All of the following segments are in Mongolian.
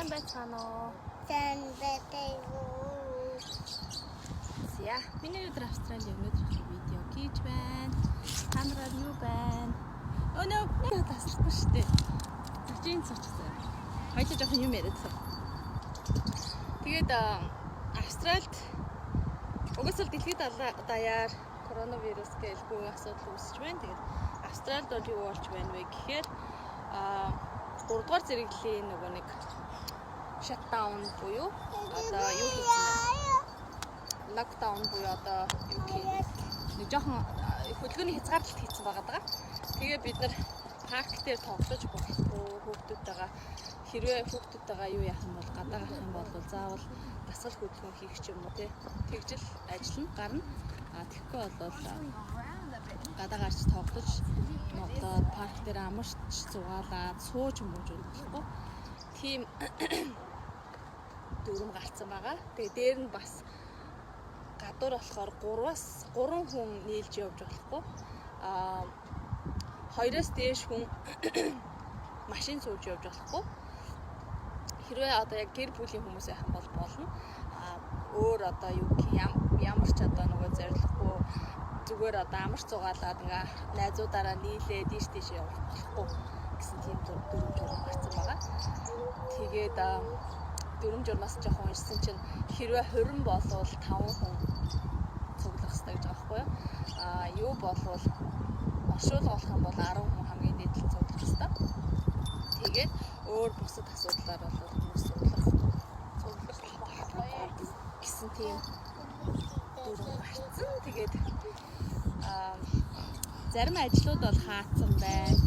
Сайн байцгаана уу? Сайн байцгаана уу? За, миний өдөр Австрали өнөөдрийн видео хийж байна. Та нараар юу байна? Oh no, нэг таслахгүй шүү дээ. Зочин цочсон. Хоёлаа жоохон юм яриад сав. Тэгээд Австралид угаасаа л дэлхийд даяар коронавирус гэлгүй асуудал үүсэж байна. Тэгээд Австралид бол юу болж байна вэ гэхээр 3 дугаар зэрэглэлийн нөгөө нэг shutdown буюу одоо юу хийсэн бэ? Lockdown буюу одоо юу гэх юм, нэг жоохон хөдөлгөөний хязгаарлалт хийсэн байгаа даа. Тэгээ бид нар парк дээр тоглож болохгүй, хүүхдүүдтэйгээ, хэрвээ хүүхдүүдтэйгээ юу яах юм бол гадаа гарах юм бол заавал дасгал хөдөлгөөн хийх ч юм уу, те, тэгжил ажил нь гарна. А тэгэхгүй бол гадаа гарч тоглож моглоод, парк дээр амарч зугаалаад сууж мууж болохгүй. Тийм дүрэм гарцсан байгаа. Тэгээ дээр нь бас гадуур болохоор 3-аас 3 хүн нийлж явж болохгүй. Хоёроос дээш хүн машин сууж явж болохгүй. Хэрвээ одоо яг гэр бүлийн хүмүүс байх юм бол болно. Өөр одоо юу гэх юм, ямар ч одоо нөгөө зорилгогүй зүгээр одоо амарч зугаалаад ингээ найзуудаараа нийлээ дийш тийш явах болохгүй гэсэн тийм дүрэм журам гарсан байгаа. Тэгээд дүрэм журмаас жоохон уншсан чинь хэрвээ хурим болвол 5 хүн цуглах хэрэгтэй гэж байгаа байхгүй юу? Юу болвол оршуулга болох юм бол 10 хүн хамгийн дээд нь цуглах хэрэгтэй. Тэгээд өөр бусад асуудлаар бол хүмүүс цуглах болохгүй гэсэн тийм дүрэм гарцсан. Тэгээд зарим ажлууд бол хаацсан байна.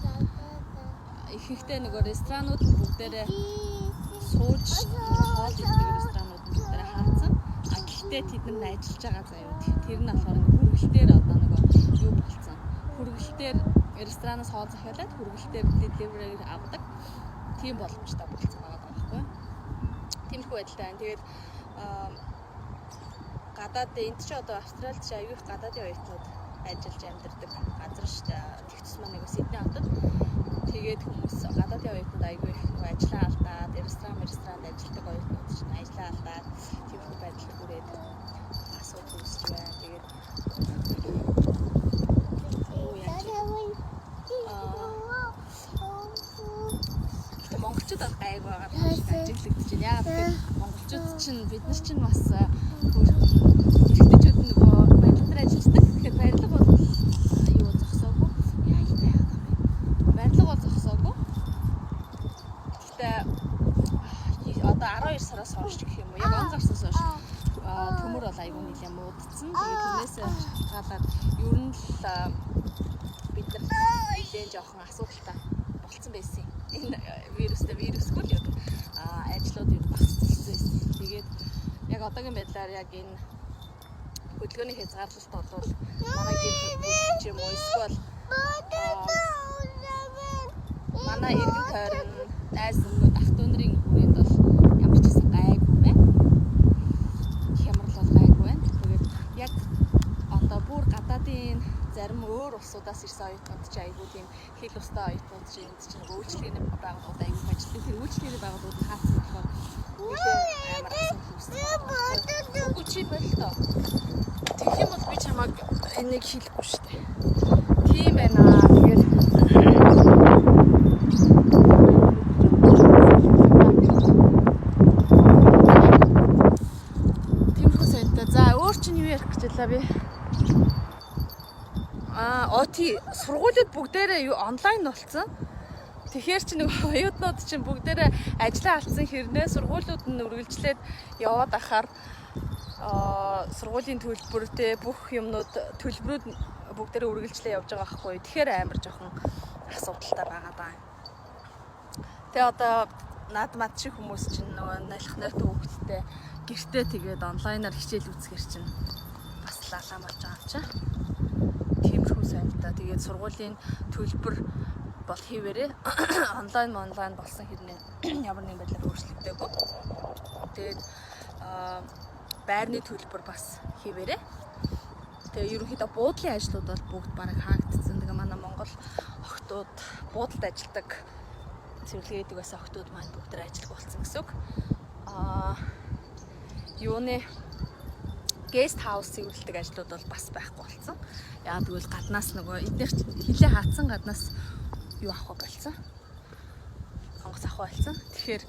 Ихэнхдээ нөгөө ресторанууд нь бүгдээрээ сууж хоол иддэг ресторанууд нь бүгдээрээ хаацсан. А гэхдээ тэд нар ажиллаж байгаа заяа. Тэр нь болохоор хүргэлтээр одоо нөгөө юу болцсон. Хүргэлтээр ресторанаас хоол захиалаад хүргэлтээр delivery авдаг. Тийм боломжтой болцсон байгаа байхгүй юу? Тиймэрхүү байдалтай байна. Тэгээд гадаад энд чи одоо Австралид чи аюу их гадаадын оюутнууд ажиллаж амьдардаг газар шүү дээ. Тэг тусмаа нэг Сидней хотод. Тэгээд хүмүүс, гадаадын оюутнууд аюу их нөгөө ажлаа алдаад, ресторан ажилладаг оюутнууд чинь ажлаа алдаад, тиймэрхүү байдалд хүрээд асуудал үүсэж байна. Тэгээд юу яаж Гэтэ монголчууд бол гайгүй байгаа юм шиг ажиглагдаж байна. Яагаад гэвэл монголчууд чинь, бид нар чинь бас хөөрхөн эрэгтэйчүүд нөгөө барилга дээр ажилладаг. Тэгэхээр барилга бол юу зогсоогүй. Яа, юм байгаад байгаа юм бэ? Барилга бол зогсоогүй. Гэтэ одоо 12 сараас хойш гэх юм уу? Яг он гарснаас хойш төмөр бол айгүй нэлээд муудсан. Тэгээд тэрнээс шалтгаалаад ер нь л бид нар нэлээд жоохон асуудалтай болцсон байсан. Энэ вирустай, вирусгүй л ер нь ажлууд ер нь багассан байсан. Тэгээд яг одоогийн байдлаар яг энэ хөдөлгөөний хязгаарлалт бол манай гэр бүл ч юм уу эсвэл манай эргэн тойрон, найз нөхөд, ах дүү нарын хүрээнд бол ямар ч гэсэн гайгүй байна. Хямрал бол гайгүй байна. Тэгээд яг одоо бүр гадаадын зарим өөр улсуудаас ирсэн оюутнууд чи айгүй тийм хэл устай оюутнууд чи энд чинь нөгөө үйлчилгээний байгууллагууд айгүй ажилладаг. Тэр үйлчилгээний байгууллагууд нь хаацсан болохоор нэлээд амар асуудал үүссэн байна. Үгүй, чи болтоо. Тэгэх юм бол би чамайг энийг хийлэхгүй шүү дээ. Тийм байна. Тэгээд тиймэрхүү сонтой. За, өөр чинь юу ярих гэж байлаа би? Оо тий, сургуулиуд бүгдээрээ юу онлайн болсон. Тэгэхээр чи нэг оюутнууд чинь бүгдээрээ ажлаа алдсан хэрнээ сургуулиуд нь үргэлжлээд яваад ахаар сургуулийн төлбөр те, бүх юмнууд, төлбөрүүд бүгдээрээ үргэлжлээ явж байгаа байхгүй. Тэгэхээр амар жоохон асуудалтай байгаа даа. Тэгээ одоо над мад шиг хүмүүс чинь нөгөө налих нойртой хүүхэдтэй гэртээ тэгээд онлайнаар хичээл үзэхэр чинь бас лалаан болж байгаа юм чинь. Тиймэрхүү сонтой. Тэгээд сургуулийн төлбөр бол хэвээрээ онлайн болсон хэрнээ ямар нэгэн байдлаар өөрчлөгдөөгүй. Тэгээд байрны төлбөр бас хэвээрээ. Тэгээ ерөнхийдөө буудлын ажлууд бол бүгд бараг хаагдсан. Тэгээ манай Монгол охтууд буудалд ажилладаг Цэвэрлэгээ хийдэг байсан охидууд маань бүгд ажилгүй болсон гэсэн үг. Юуны guest house цэвэрлэдэг ажлууд бол бас байхгүй болсон. Яагаад гэвэл гаднаас нөгөө эднийх хилээ хаацсан гаднаас юу авах болсон. Онгоц авах болсон. Тэгэхээр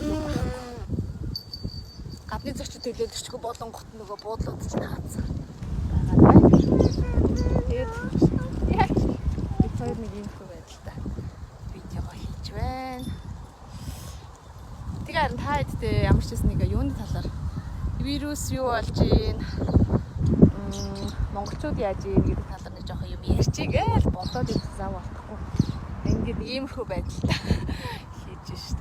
юу байхгүй. Гадны зочид төлөөлөгчгүй болонгот нөгөө буудлууд чинь хаацсан байгаа байна. Тэгээд яг бид хоёр нэг юм хөө байдалтай видеого хийж байна. Тэгээ харин та хэдтэй ямар ч байсан нэг юуны талаар, вирус юу болж гин, монголчууд яаж ийн гэдэг талаар нэг жоохон юм ярьчих гээл бодоод ирсэн, зав алдахгүй. Ингээд иймэрхүү байдалтай хийж шít.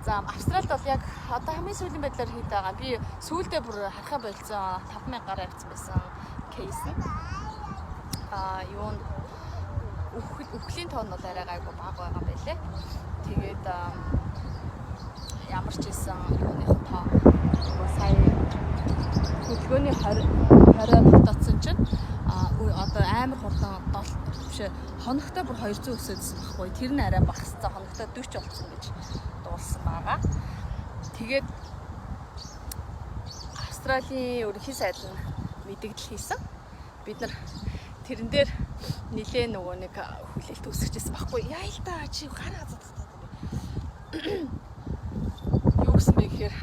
За, Австралид бол яг одоо хамгийн сүүлийн байдлаар хэд байгаа. Би сүүлдээ бүр харахаа болцсон, 5000 гаруй авсан байсан case нь. Юунд үхлийн тоон бол арай гайгүй бага байгаа юм байлээ. Тэгээд ямар ч байсан юуных тоо нөгөө сая хөдөлгөөний 20 20 тогтооцсон чинь одоо амар хурдан дол биш, хоногтой бүр 200 өсөөдсөн байхгүй. Тэр нь арай багассан, хоногтой 40 болсон гэж дуулсан байгаа. Тэгээд Австралийн ерөнхий сайд нь мэдэгдэл хийсэн. Бид нар тэрэн дээр нилээ нөгөө нэг хүлээлт үүсгэжсэн байхгүй. Яа л да, чи гар газадах таа юм. Юу гэсэн бэ гэхээр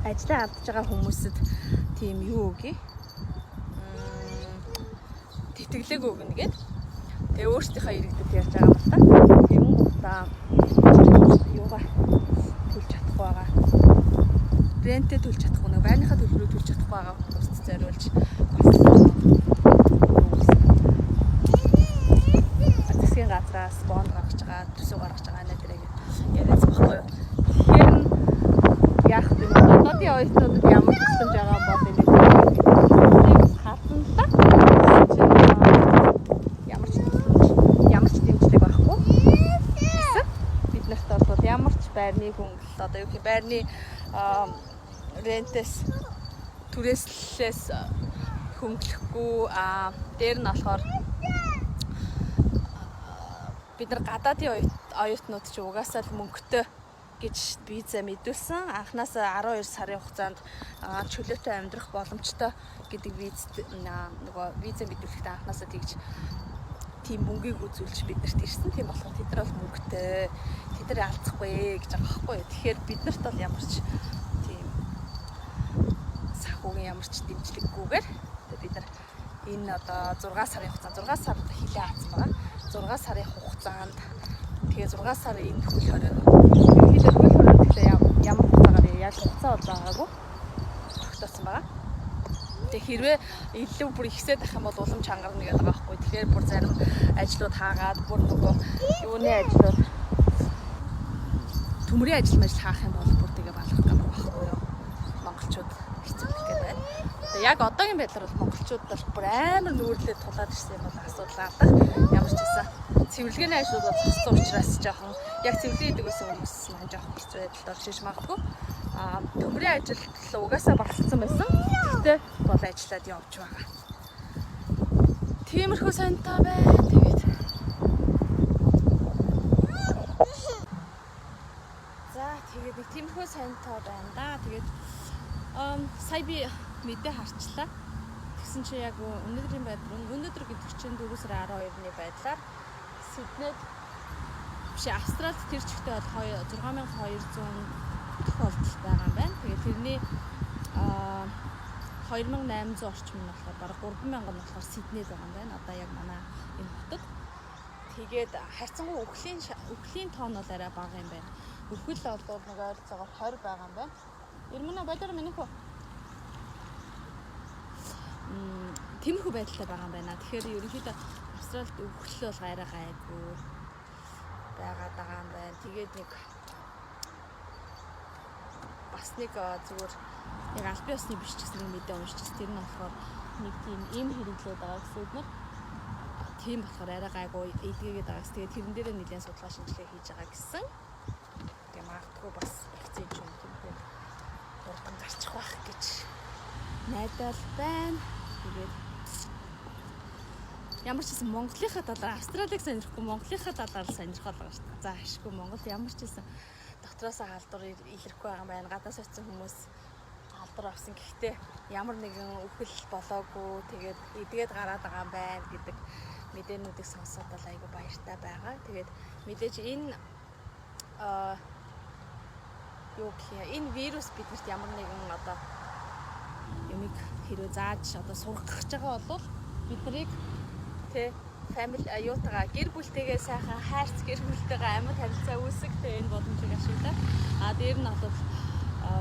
ажлаа алдаж байгаа хүмүүсэд тийм юу өгье? Тэтгэлэг өгнө гэд. Тэгээ өөрсдийнхөө иргэдэд ярьж байгаа юм л та. Тэгэн гутаа юугаа төлж чадахгүй байгаа. Rent ээ төлж чадахгүй, нэг байрныхаа төлбөрийг төлж чадахгүй байгаа хүмүүст зориулж бас юу гэсэн. Засгийн газраас бонд гаргаж байгаа, төсөв гаргаж байгаа нэ тэрэг яриадсан байхгүй юу. Тэгэхээр нь яах вэ? Гадаадын оюутнуудад ямар тусламж байгаа бол энэ хатан л та. Чинь ямар ч тусламж, ямар ч дэмжлэг байхгүй гэсэн. Бид нарт бол ямар ч байрны хөнгөлөлт, одоо юу гэх, байрны rent ээс, түрээслэлээс хөнгөлөхгүй, дээр нь болохоор бид нар гадаадын оюутнууд чи угаасаа л мөнгөтэй гэж виза мэдүүлсэн. Анханасаа 12 сарын хугацаанд чөлөөтэй амьдрах боломжтой гэдэг виз, нөгөө виза мэдүүлэхдээ анханасаа тэгж тийм мөнгийг үзүүлж биднэрт ирсэн. Тийм болохоор тэд нар бол мөнгөтэй. Тэд нар алдахгүй гэж байгаа байхгүй юу. Тэгэхээр биднэрт бол ямар ч тийм санхүүгийн ямар ч дэмжлэггүйгээр тэгээд бид нар энэ одоо 6 сарын хугацаанд, 6 сар хилээ хаацсан байгаа. 6 сарын хугацаанд, тэгээ 6 сар энэ хөл хорионо. Ерөнхийдөө хөл хорион гэхдээ ямар хугацаагаар, яг хугацаа бол байгаагүй тогтоосон байгаа. Тэгээ хэрвээ илүү бүр ихсээд ах юм бол улам чангарна гэдэг байгаа байхгүй. Тэгэхээр бүр зарим ажлууд хаагаад, бүр нөгөө юуны ажлууд, төмрийн ажил мажил хаах юм бол бүр тэгээ балах гэдэг байхгүй юу. Монголчууд хэцүүлэх гэдэг байна. Тэгээ яг одоогийн байдлаар бол монголчууд бол бүр амар нүүрлээд тулаад ирсэн юм бол асуудал алах. Ямар ч байсан цэвэрлэгээний ажлууд бол зогссон учраас жоохон яг цэвэрлэгээ хийдэг байсан хүмүүс маань жоохон хэцүү байдалд орж иж магадгүй. Төмрийн ажил угаасаа багассан байсан. Гэхдээ бол ажиллаад явж байгаа. Тиймэрхүү сонтой байна. Тэгээд за, тэгээд нэг тиймэрхүү сонтой байна да. Тэгээд сая би мэдээ харчлаа. Тэгсэн чинь яг өнөөдрийн байдал, өнөөдөр гэдэг чинь 4 сарын 12-ны байдлаар Сиднейд биш, Австралид тэр чигтээ бол 6200 тохиолдол байгаа юм байна. Тэгээд тэрний 2800 орчим нь болохоор, бараг 3000 нь болохоор Сиднейд байгаа юм байна. Одоо яг манай энэ хотод. Тэгээд харьцангуй үхлийн тоон бол арай бага юм байна. Үхэл бол нэг ойролцоогоор 20 байгаа юм байна. Ирмэнэ болоор миний хөө. Тиймэрхүү байдалтай байгаа юм байна. Тэгэхээр ерөнхийдөө Австралид үхэл бол арай гайгүй байгаад байгаа юм байна. Тэгээд нэг бас нэг зүгээр яг албан ёсны биш ч гэсэн нэг мэдээ уншчихсан. Тэр нь болохоор нэг тийм им хэрэглээд байгаа гэсэн үг нар. Тийм болохоор арай гайгүй эдгээгээд байгаа гэсэн. Тэгээд тэрэн дээрээ нэлээд судалгаа шинжилгээ хийж байгаа гэсэн. Тэгээ магадгүй бас вакцин ч юм тийм хурдан гарчих байх гэж найдаад байна. Тэгээд Ямар ч гэсэн Монголынхаа талаар, Австралиг сонирхгүй, Монголынхаа талаар л сонирхол байгаа шүү дээ. За ашгүй, Монгол ямар ч гэсэн дотроосоо халдвар илэрхгүй байгаа юм байна. Гадаас очсон хүмүүс халдвар авсан, гэхдээ ямар нэгэн үхэл болоогүй, тэгээд эдгээд гараад байгаа юм байна гэдэг мэдээнүүдийг сонсоод бол айгүй баяртай байгаа. Тэгээд мэдээж энэ юу гэх юм, энэ вирус биднэрт ямар нэгэн одоо юмыг хэрвээ зааж одоо сургах гэж байгаа бол бид нарыг тэ family юутайгаа, гэр бүлтэйгээ сайхан хайрц, гэр бүлтэйгээ амьд харилцаа үүсгэх тэ энэ боломжийг ашиглаа. А дээр нь бол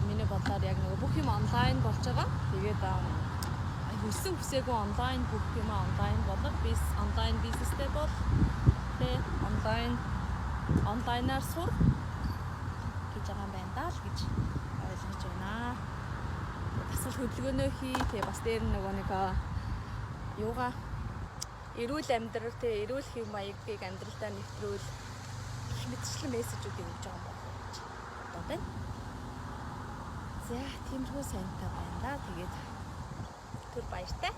миний бодлоор яг нөгөө бүх юм онлайн болж байгаа. Тэгээд хүссэн хүсээгүй онлайн, бүх юм онлайн болго, онлайн бизнестэй бол тэ онлайнаар сур гэж байгаа юм байна даа л гэж ойлгож байна. Дасгал хөдөлгөөнөө хий, тэгээ бас дээр нь нөгөө нэг юугаа, эрүүл амьдрал, тэ эрүүл хэв маягийг амьдралдаа нэвтрүүл гэх мэтчлэн мессежүүдийг өгж байгаа юм байна гэж бодоод байна. За, тиймэрхүү сайнтай байна да. Тэгээд түр баяртай.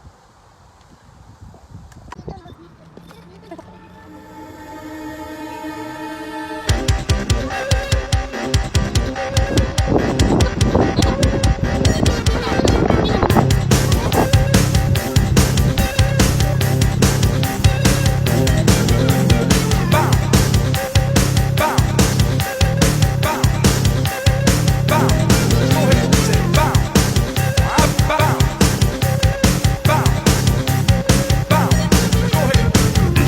Bow, bow, bow, bow. Go ahead, say bow, bow, bow, bow. Go ahead. Bow, go ahead, bow, bow.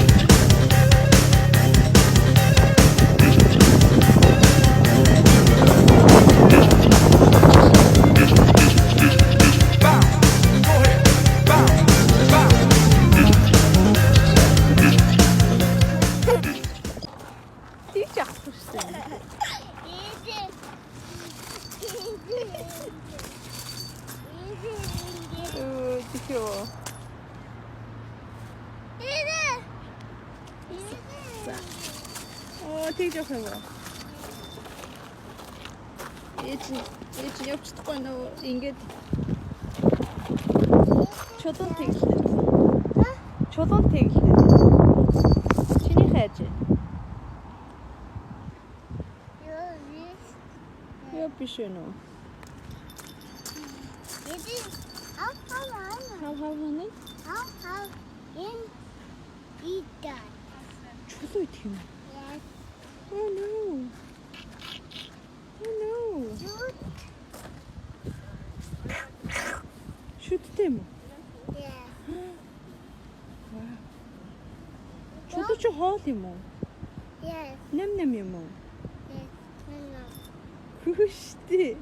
Тийч авахгүй шүү дээ. Easy. Easy. Easy. Өө, тэхөө. Easy. Easy. За. Оо, тэгж явах юм уу? Ээж нь явж чадахгүй нөө, ингээд чулуун тэглээ. Чулуун тэглээ. Чиний хайж. Юу биш. Яа, биш ээ нөө. Easy. Ав ав ав. Хав хав ханаа. Ав ав. Энэ ида. Чулуу идэх юм. Yes. Oh no. Oh no. Shoot. Шүдтэй юм уу? Yeah. Вау. Чулуу чи хоол юм уу? Yes. Нэм нэм юм уу? Yes. No, no. Хүүштэй.